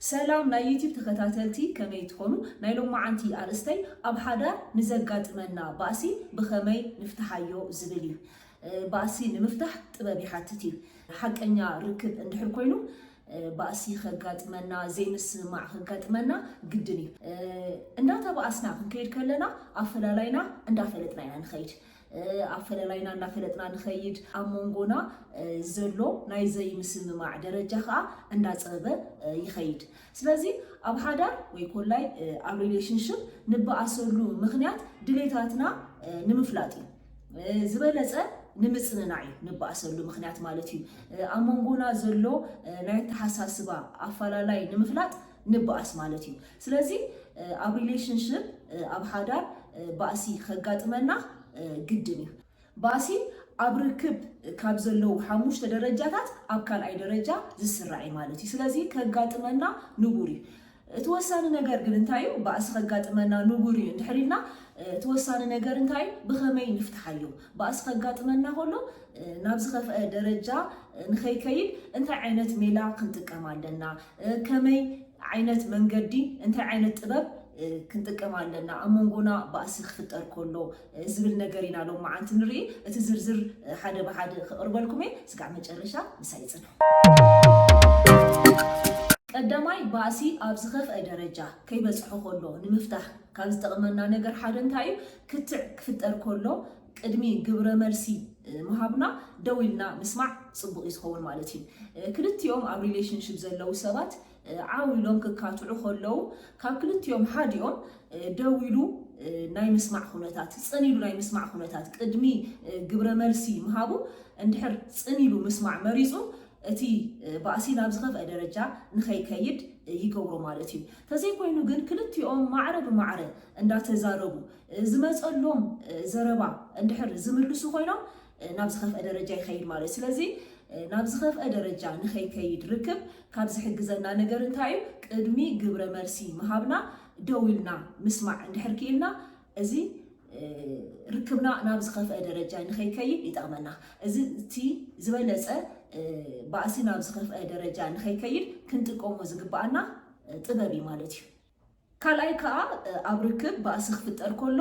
ሰላም ናይ ዩቲዩብ ተኸታተልቲ፣ ከመይ ትኾኑ? ናይ ሎማዓንቲ ኣርእስተይ ኣብ ሓዳር ንዘጋጥመና ባእሲ ብኸመይ ንፍትሓዮ ዝብል እዩ። እ፣ ባእሲ ንምፍታሕ ጥበብ ይሓትት እዩ። ሓቀኛ ርክብ እንድሕር ኮይኑ፣ እ፣ ባእሲ ከጋጥመና፣ ዘይምስምማዕ ከጋጥመና ግድን እዩ። እ፣ እንዳተባእስና ክንከይድ ከለና ኣፈላላይና እንዳፈለጥና ኢና ንኸይድ። እ፣ ኣፈላላይና እንዳፈለጥና ንኸይድ፣ ኣብ መንጎና፣ እ፣ ዘሎ ናይ ዘይምስምማዕ ደረጃ ኸኣ እንዳጸበበ፣ እ፣ ይኸይድ። ስለዚ ኣብ ሓዳር ወይ ኮላይ፣ እ፣ ኣብ ሪሌሽንሽፕ ንበኣሰሉ ምኽንያት ድሌታትና፣ እ፣ ንምፍላጥ እዩ። እ፣ ዝበለጸ ንምጽንናዕ እዩ ንበኣሰሉ ምኽንያት ማለት እዩ። እ፣ ኣብ መንጎና ዘሎ፣ እ፣ ናይ ኣተሓሳስባ ኣፈላላይ ንምፍላጥ ንበኣስ ማለት እዩ። ስለዚ፣ እ፣ ኣብ ሪሌሽንሽፕ፣ እ፣ ኣብ ሓዳር፣ እ፣ ባእሲ ከጋጥመና፣ እ፣ ግድን እዩ። ባእሲ ኣብ ርክብ ካብ ዘለዉ ሓሙሽተ ደረጃታት ኣብ ካልኣይ ደረጃ ዝስራዕ እዩ ማለት እዩ። ስለዚ ከጋጥመና ንቡር እዩ። እቲ ወሳኒ ነገር ግን እንታይ እዩ? ባእሲ ከጋጥመና ንቡር እዩ እንድሕር ኢልና፣ እ፣ እቲ ወሳኒ ነገር እንታይ እዩ? ብኸመይ ንፍትሓዮ? ባእሲ ከጋጥመና ከሎ፣ እ፣ ናብ ዝኸፍአ ደረጃ፣ እ፣ ንኸይከይድ እንታይ ዓይነት ሜላ ክንጥቀም ኣለና? እ፣ ከመይ ዓይነት መንገዲ፣ እንታይ ዓይነት ጥበብ፣ እ፣ ክንጥቀም ኣለና? ኣብ መንጎና ባእሲ ክፍጠር ከሎ፣ እ፣ ዝብል ነገር ኢና ሎማዓንቲ ንርኢ። እቲ ዝርዝር፣ እ፣ ሓደ ብሓደ ከቕርበልኩም እየ። ስጋዕ መጨረሻ ምሳይ ጽንሑ። ቀዳማይ፣ ባእሲ ኣብ ዝኸፍአ ደረጃ ከይበጽሖ ከሎ ንምፍታሕ ካብ ዝጠቕመና ነገር ሓደ እንታይ እዩ? ክትዕ ክፍጠር ከሎ ቅድሚ ግብረ መልሲ፣ እ፣ ምሃብና ደው ኢልና ምስማዕ ጽቡቕ እዩ ዝኸውን ማለት እዩ። እ፣ ክልቲኦም ኣብ ሪሌሽንሽፕ ዘለዉ ሰባት፣ እ፣ ዓው ኢሎም ክካትዑ ከለዉ ካብ ክልቲኦም ሓዲኦም፣ እ፣ ደው ኢሉ፣ እ፣ ናይ ምስማዕ ኩነታት፣ ጽን ኢሉ ናይ ምስማዕ ኩነታት ቅድሚ፣ እ፣ ግብረ መልሲ ምሃቡ እንድሕር ጽን ኢሉ ምስማዕ መሪጹ፣ እቲ፣ እ፣ ባእሲ ናብ ዝኸፍአ ደረጃ ንኸይከይድ፣ እ፣ ይገብሮ ማለት እዩ። ተዘይኮይኑ ግን ክልቲኦም ማዕረ ብማዕረ እንዳተዛረቡ፣ እ፣ ዝመጸሎም፣ እ፣ ዘረባ እንድሕር ዝምልሱ ኮይኖም፣ እ፣ ናብ ዝኸፍአ ደረጃ ይኸይድ ማለት እዩ። ስለዚ፣ እ፣ ናብ ዝኸፍአ ደረጃ ንኸይከይድ ርክብ ካብ ዝሕግዘና ነገር እንታይ እዩ? ቅድሚ ግብረ መልሲ ምሃብና ደው ኢልና ምስማዕ እንድሕር ክኢልና፣ እዚ፣ እ፣ ርክብና ናብ ዝኸፍአ ደረጃ ንኸይከይድ ይጠቕመና። እዚ እቲ ዝበለጸ፣ እ፣ ባእሲ ናብ ዝኸፍአ ደረጃ ንኸይከይድ ክንጥቀሞ ዝግብኣና፣ እ፣ ጥበብ እዩ ማለት እዩ። ካልኣይ ከኣ፣ እ፣ ኣብ ርክብ ባእሲ ክፍጠር ከሎ፣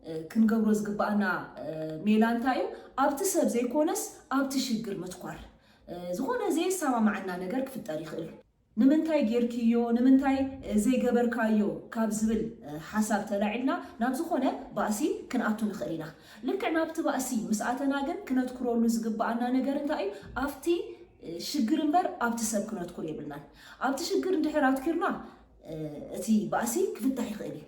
እ፣ ክንገብሮ ዝግብኣና፣ እ፣ ሜላ እንታይ እዩ? ኣብቲ ሰብ ዘይኮነስ ኣብቲ ሽግር ምትኳር። እ፣ ዝኾነ ዘየሰማምዓና ነገር ክፍጠር ይኽእል። ንምንታይ ጌርክዮ፣ ንምንታይ፣ እ፣ ዘይገበርካዮ ካብ ዝብል፣ እ፣ ሓሳብ ተላዒልና ናብ ዝኾነ ባእሲ ክንኣቱ ንኽእል ኢና። ልክዕ ናብቲ ባእሲ ምስ ኣተና ግን ክነትኩረሉ ዝግብኣና ነገር እንታይ እዩ? ኣብቲ፣ እ፣ ሽግር እምበር ኣብቲ ሰብ ክነትኩር የብልናን። ኣብቲ ሽግር እንድሕር ኣትኪርና፣ እ፣ እቲ ባእሲ ክፍታሕ ይኽእል እዩ።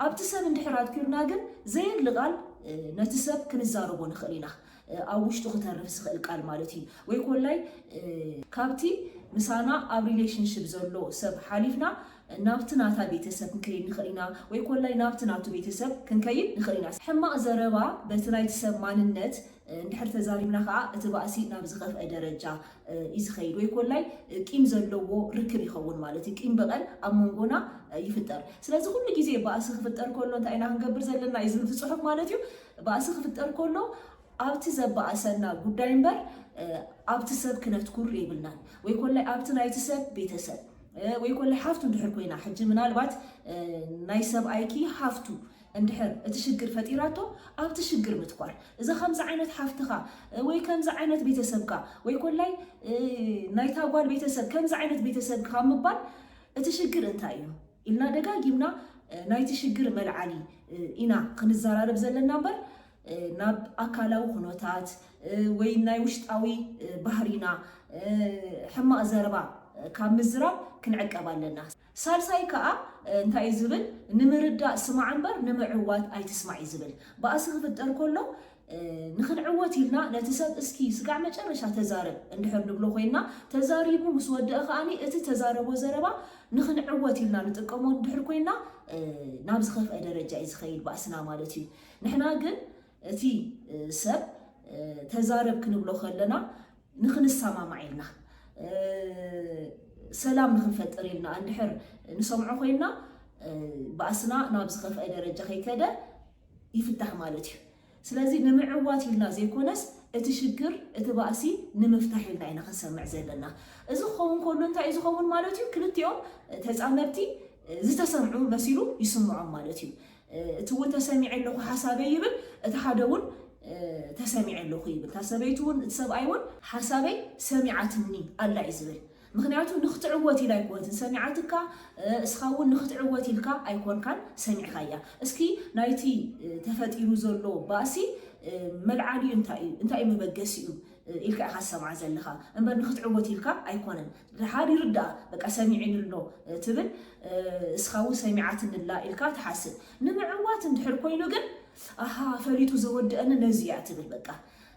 ኣብቲ ሰብ እንድሕር ኣትኪርና ግን ዘየድሊ ቃል፣ እ፣ ነቲ ሰብ ክንዛረቦ ንኽእል ኢና። እ፣ ኣብ ውሽጡ ክተርፍ ዝኽእል ቃል ማለት እዩ። ወይ ኮላይ፣ እ፣ ካብቲ ምሳና ኣብ ሪሌሽንሽፕ ዘሎ ሰብ ሓሊፍና ናብቲ ናታ ቤተሰብ ክንከይድ ንኽእል ኢና። ወይ ኮላይ ናብቲ ናቱ ቤተሰብ ክንከይድ ንኽእል ኢና። ሕማቕ ዘረባ በቲ ናይቲ ሰብ ማንነት፣ እ፣ እንድሕር ተዛሪብና ከኣ እቲ ባእሲ ናብ ዝኸፍአ ደረጃ፣ እ፣ እዩ ዝኸይድ። ወይ ኮላይ፣ እ፣ ቂም ዘለዎ ርክብ ይኸውን ማለት እዩ። ቂም በቐል ኣብ መንጎና፣ እ፣ ይፍጠር። ስለዚ ኩሉ ግዜ ባእሲ ክፍጠር ከሎ እንታይ ኢና ክንገብር ዘለና እዩ ዝብል እቲ ጽሑፍ ማለት እዩ። ባእሲ ክፍጠር ከሎ ኣብቲ ዘባእሰና ጉዳይ እምበር፣ እ፣ ኣብቲ ሰብ ክነትኩር የብልናን። ወይ ኮላይ ኣብቲ ናይቲ ሰብ ቤተሰብ፣ እ፣ ወይ ኮላይ ሓፍቱ እንድሕር ኮይና፣ ሕጂ ምናልባት፣ እ፣ ናይ ሰብኣይኪ ሓፍቱ እንድሕር እቲ ሽግር ፈጢራቶ፣ ኣብቲ ሽግር ምትኳር። እዛ ከምዚ ዓይነት ሓፍትኻ፣ እ፣ ወይ ከምዚ ዓይነት ቤተሰብካ፣ ወይ ኮላይ፣ እ፣ ናይታ ጓል ቤተሰብ ከምዚ ዓይነት ቤተሰብካ ምባል፣ እቲ ሽግር እንታይ እዩ ኢልና ደጋጊምና፣ እ፣ ናይቲ ሽግር መልዓሊ፣ እ፣ ኢና ክንዘራረብ ዘለና እምበር፣ እ፣ ናብ ኣካላዊ ኩነታት፣ እ፣ ወይ ናይ ውሽጣዊ፣ እ፣ ባህሪና፣ እ፣ ሕማቕ ዘረባ፣ እ፣ ካብ ምዝራብ ክንዕቀብ ኣለና። ሳልሳይ ከኣ፣ እ፣ እንታይ እዩ ዝብል? ንምርዳእ ስማዕ እምበር ንምዕዋት ኣይትስማዕ እዩ ዝብል። ባእሲ ክፍጠር ከሎ፣ እ፣ ንኽንዕወት ኢልና ነቲ ሰብ እስኪ ስጋዕ መጨረሻ ተዛረብ እንድሕር ንብሎ ኮይንና፣ ተዛሪቡ ምስ ወደአ ከኣኒ እቲ ተዛረቦ ዘረባ ንኽንዕወት ኢልና ንጥቀሞ እንድሕር ኮይንና፣ እ፣ ናብ ዝኸፍአ ደረጃ እዩ ዝኸይድ ባእስና ማለት እዩ። ንሕና ግን እቲ፣ እ፣ ሰብ፣ እ፣ ተዛረብ ክንብሎ ከለና ንኽንሰማማዕ ኢልና፣ እ፣ ሰላም ንኽንፈጥር ኢልና እንድሕር ንሰምዖ ኮይንና፣ እ፣ ባእስና ናብ ዝኸፍአ ደረጃ ከይከደ ይፍታሕ ማለት እዩ። ስለዚ ንምዕዋት ኢልና ዘይኮነስ እቲ ሽግር፣ እቲ ባእሲ ንምፍታሕ ኢልና ኢና ክንሰምዕ ዘለና። እዚ ክኸውን ከሎ እንታይ እዩ ዝኸውን ማለት እዩ? ክልቲኦም ተጻመድቲ ዝተሰምዑ መሲሉ ይስምዖም ማለት እዩ። እቲ እውን ተሰሚዐ ኣለኹ ሓሳበይ ይብል፣ እቲ ሓደ እውን ተሰሚዐ ኣለኹ ይብል። እታ ሰበይቲ እውን እቲ ሰብኣይ እውን ሓሳበይ ሰሚዓትኒ ኣላ እዩ ዝብል። ምክንያቱ ንክትዕወት ኢላ ኣይኮነትን ሰሚዓትካ፣ እስኻ እውን ንክትዕወት ኢልካ ኣይኮንካን ሰሚዕካያ። እስኪ ናይቲ ተፈጢሩ ዘሎ ባእሲ መልዓሊኡ እንታይ እዩ፣ እንታይ እዩ መበገሲኡ ኢልካ ኢኻ ትሰምዓ ዘለኻ እምበር ንክትዕወት ኢልካ ኣይኮነን። ድሓር ይርዳእ፣ በቃ ሰሚዕኒ ኣሎ ትብል፣ እስኻ እውን ሰሚዓትኒ ኣላ ኢልካ ትሓስብ። ንምዕዋት እንድሕር ኮይኑ ግን ኣሃ ፈሊጡ ዘወድአኒ ነዚ እያ ትብል። በቃ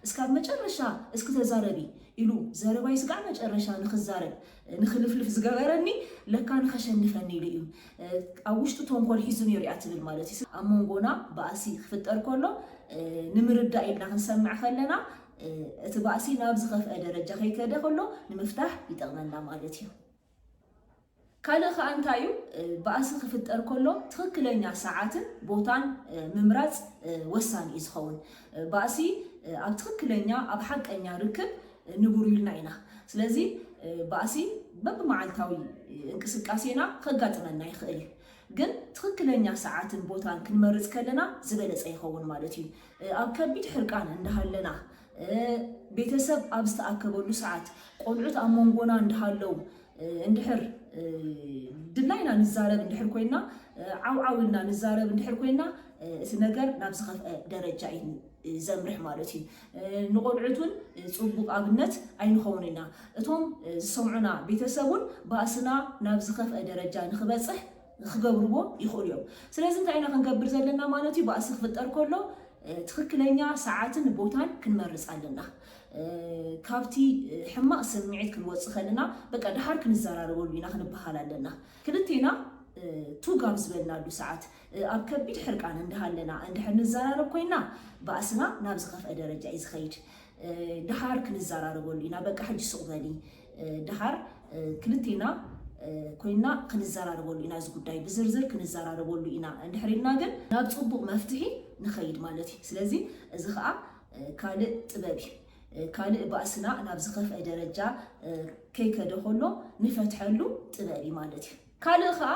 እስካብ መጨረሻ እስኪ ተዛረቢ ኢሉ ዘረባይ ስጋዕ መጨረሻ ንክዛረብ ንክልፍልፍ ዝገበረኒ ለካ ንኸሸንፈኒ ኢሉ እዩ ኣብ ውሽጡ ተንኮል ሒዙ ነይሩ እያ ትብል ማለት እዩ። ኣብ መንጎና ባእሲ ክፍጠር ከሎ ንምርዳእ ኢልና ክንሰምዕ ከለና እቲ ባእሲ ናብ ዝኸፍአ ደረጃ ከይከደ ከሎ ንምፍታሕ ይጠቕመና ማለት እዩ። ካልእ ከኣ እንታይ እዩ? ባእሲ ክፍጠር ከሎ ትኽክለኛ ሰዓትን ቦታን ምምራጽ ወሳኒ እዩ ዝኸውን። ባእሲ ኣብ ትኽክለኛ ኣብ ሓቀኛ ርክብ ንቡር ኢልና ኢና። ስለዚ ባእሲ በብመዓልታዊ እንቅስቃሴና ከጋጥመና ይኽእል እዩ። ግን ትኽክለኛ ሰዓትን ቦታን ክንመርጽ ከለና ዝበለጸ ይኸውን ማለት እዩ። ኣብ ከቢድ ሕርቃን እንዳሃለና ቤተሰብ ኣብ ዝተኣከበሉ ሰዓት ቆልዑት ኣብ መንጎና እንዳሃለው እንድሕር ድላይና ንዛረብ እንድሕር ኮይና ዓውዓው ኢልና ንዛረብ እንድሕር ኮይና እቲ ነገር ናብ ዝኸፍአ ደረጃ እዩ ዘምርሕ ማለት እዩ። ንቆልዑት እውን ፅቡቅ ኣብነት ኣይንኸውን ኢና። እቶም ዝሰምዑና ቤተሰብ እውን ባእስና ናብ ዝኸፍአ ደረጃ ንክበፅሕ ክገብርዎ ይኽእሉ እዮም። ስለዚ እንታይ ኢና ክንገብር ዘለና ማለት እዩ? ባእሲ ክፍጠር ከሎ ትኽክለኛ ሰዓትን ቦታን ክንመርፅ ኣለና። ካብቲ ሕማቕ ስምዒት ክንወፅእ ከለና በቃ ድሓር ክንዘራረበሉ ኢና ክንበሃል ኣለና። ክልቴና ቱግ ኣብ ዝበልናሉ ሰዓት ኣብ ከቢድ ሕርቃን እንዳሃለና እንድሕር ንዘራረብ ኮይና ባእስና ናብ ዝኸፍአ ደረጃ እዩ ዝኸይድ። ድሓር ክንዘራረበሉ ኢና። በቃ ሕጂ ሱቕ በሊ። ድሓር ክልቴና ኮይና ክንዘራረበሉ ኢና። እዚ ጉዳይ ብዝርዝር ክንዘራረበሉ ኢና እንድሕር ኢልና ግን ናብ ፅቡቕ መፍትሒ ንኸይድ ማለት እዩ። ስለዚ እዚ ኸዓ ካልእ ጥበብ እዩ። ካልእ ባእስና ናብ ዝኸፍአ ደረጃ ከይከደ ከሎ ንፈትሐሉ ጥበብ እዩ ማለት እዩ። ካልእ ኸዓ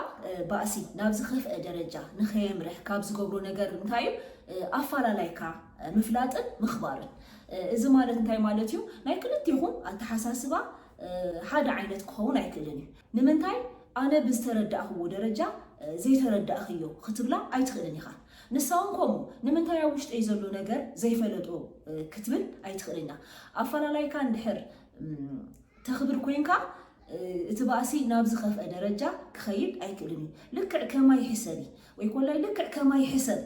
ባእሲ ናብ ዝኸፍአ ደረጃ ንኸየምርሕ ካብ ዝገብሩ ነገር እንታይ እዩ? ኣፈላላይካ ምፍላጥን ምኽባርን። እዚ ማለት እንታይ ማለት እዩ? ናይ ክልቴኹም ኣተሓሳስባ ሓደ ዓይነት ክኸውን ኣይክእልን እዩ። ንምንታይ ኣነ ብዝተረዳእኽዎ ደረጃ ዘይተረዳእኽዮ ክትብላ ኣይትኽእልን ኢኻ። ንሳ እውን ከምኡ ንምንታይ ኣብ ውሽጠይ ዘሎ ነገር ዘይፈለጦ ክትብል ኣይትኽእልን እያ። ኣፈላላይካ እንድሕር ተኽብር ኮይንካ እቲ ባእሲ ናብ ዝኸፍአ ደረጃ ክኸይድ ኣይክእልን እዩ። ልክዕ ከማይ ሕሰቢ ወይ ኮላይ ልክዕ ከማይ ሕሰብ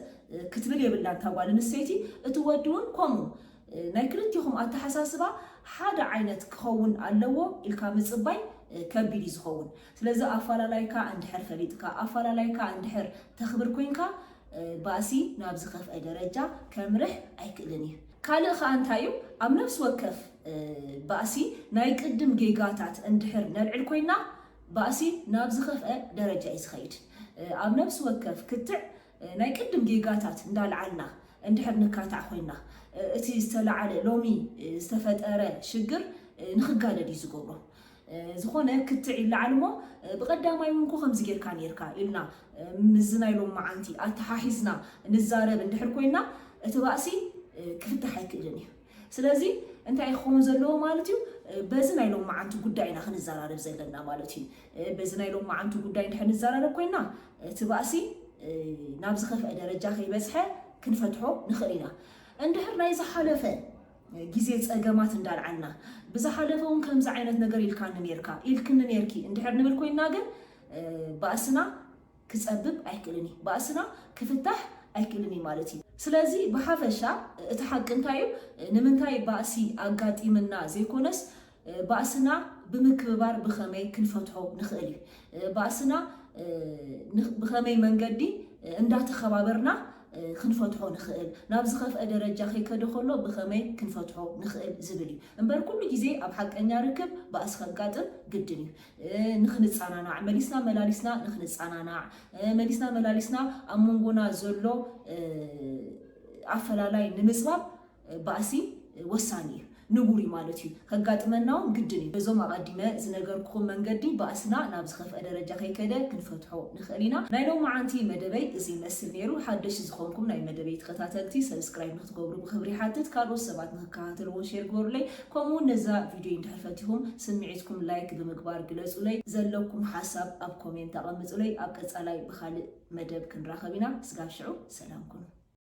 ክትብል የብላን እታ ጓል ኣንስተይቲ። እቲ ወዲ እውን ከምኡ ናይ ክልቲኹም ኣተሓሳስባ ሓደ ዓይነት ክኸውን ኣለዎ ኢልካ ምፅባይ ከቢድ እዩ ዝኸውን። ስለዚ ኣፈላላይካ እንድሕር ፈሊጥካ ኣፈላላይካ እንድሕር ተኽብር ኮይንካ ባእሲ ናብ ዝኸፍአ ደረጃ ከምርሕ ኣይክእልን እዩ። ካልእ ኸዓ እንታይ እዩ? ኣብ ነፍሲ ወከፍ ባእሲ ናይ ቅድም ጌጋታት እንድሕር ነልዕል ኮይና ባእሲ ናብ ዝኸፍአ ደረጃ እዩ ዝኸይድ። ኣብ ነፍሲ ወከፍ ክትዕ ናይ ቅድም ጌጋታት እንዳልዓልና እንድሕር ንካታዕ ኮይና እቲ ዝተላዓለ ሎሚ ዝተፈጠረ ሽግር ንክጋደድ እዩ ዝገብሮ። ዝኾነ ክትዕ ይለዓል እሞ ብቐዳማይ እውን እኮ ከምዚ ጌርካ ኔርካ ኢልና ምስዚ ናይ ሎመዓንቲ ኣተሓሒዝና ንዛረብ እንድሕር ኮይና እቲ ባእሲ ክፍታሕ ኣይክእልን እዩ። ስለዚ እንታይ ክኸውን ዘለዎ ማለት እዩ? በዚ ናይ ሎመዓንቲ ጉዳይ ኢና ክንዘራረብ ዘለና ማለት እዩ። በዚ ናይ ሎመዓንቲ ጉዳይ እንድሕር ንዘራረብ ኮይና እቲ ባእሲ ናብ ዝኸፍአ ደረጃ ከይበፅሐ ክንፈትሖ ንኽእል ኢና። እንድሕር ናይ ዝሓለፈ ግዜ ፀገማት እንዳልዓልና ብዝሓለፈ እውን ከምዚ ዓይነት ነገር ኢልካኒ ኔርካ ኢልክኒ ኔርኪ እንድሕር ንብል ኮይንና ግን ባእስና ክፀብብ ኣይክእልን እዩ። ባእስና ክፍታሕ ኣይክእልን እዩ ማለት እዩ። ስለዚ ብሓፈሻ እቲ ሓቂ እንታይ እዩ? ንምንታይ ባእሲ ኣጋጢምና ዘይኮነስ ባእስና ብምክብባር ብኸመይ ክንፈትሖ ንኽእል እዩ። ባእስና ብኸመይ መንገዲ እንዳተኸባበርና ክንፈትሖ ንኽእል፣ ናብ ዝኸፍአ ደረጃ ከይከደ ከሎ ብኸመይ ክንፈትሖ ንኽእል ዝብል እዩ። እምበር ኩሉ ግዜ ኣብ ሓቀኛ ርክብ ባእሲ ከጋጥም ግድን እዩ። ንኽንጸናናዕ፣ መሊስና መላሊስና ንኽንጸናናዕ፣ መሊስና መላሊስና ኣብ መንጎና ዘሎ ኣፈላላይ ንምጽባብ ባእሲ ወሳኒ እዩ፣ ንቡር እዩ ማለት እዩ። ከጋጥመና እውን ግድን እዩ። ነዞም ኣቐዲመ ዝነገርኩኹም መንገዲ ባእስና ናብ ዝኸፍአ ደረጃ ከይከደ ክንፈትሖ ንኽእል ኢና። ናይ ሎማዓንቲ መደበይ እዚ ይመስል ነይሩ። ሓደሽ ዝኾንኩም ናይ መደበይ ተኸታተልቲ ሰብስክራይብ ንክትገብሩ ብክብሪ ሓትት። ካልኦት ሰባት ንክከታተልዎ ሼር ግበሩለይ። ከምኡውን ነዛ ቪድዮ እንድሕር ፈቲኹም ስምዒትኩም ላይክ ብምግባር ግለጹለይ። ዘለኩም ሓሳብ ኣብ ኮሜንት ኣቐምጡለይ። ኣብ ቀጻላይ ብኻልእ መደብ ክንራኸብ ኢና። ስጋብ ሽዑ ሰላም ኩኑ።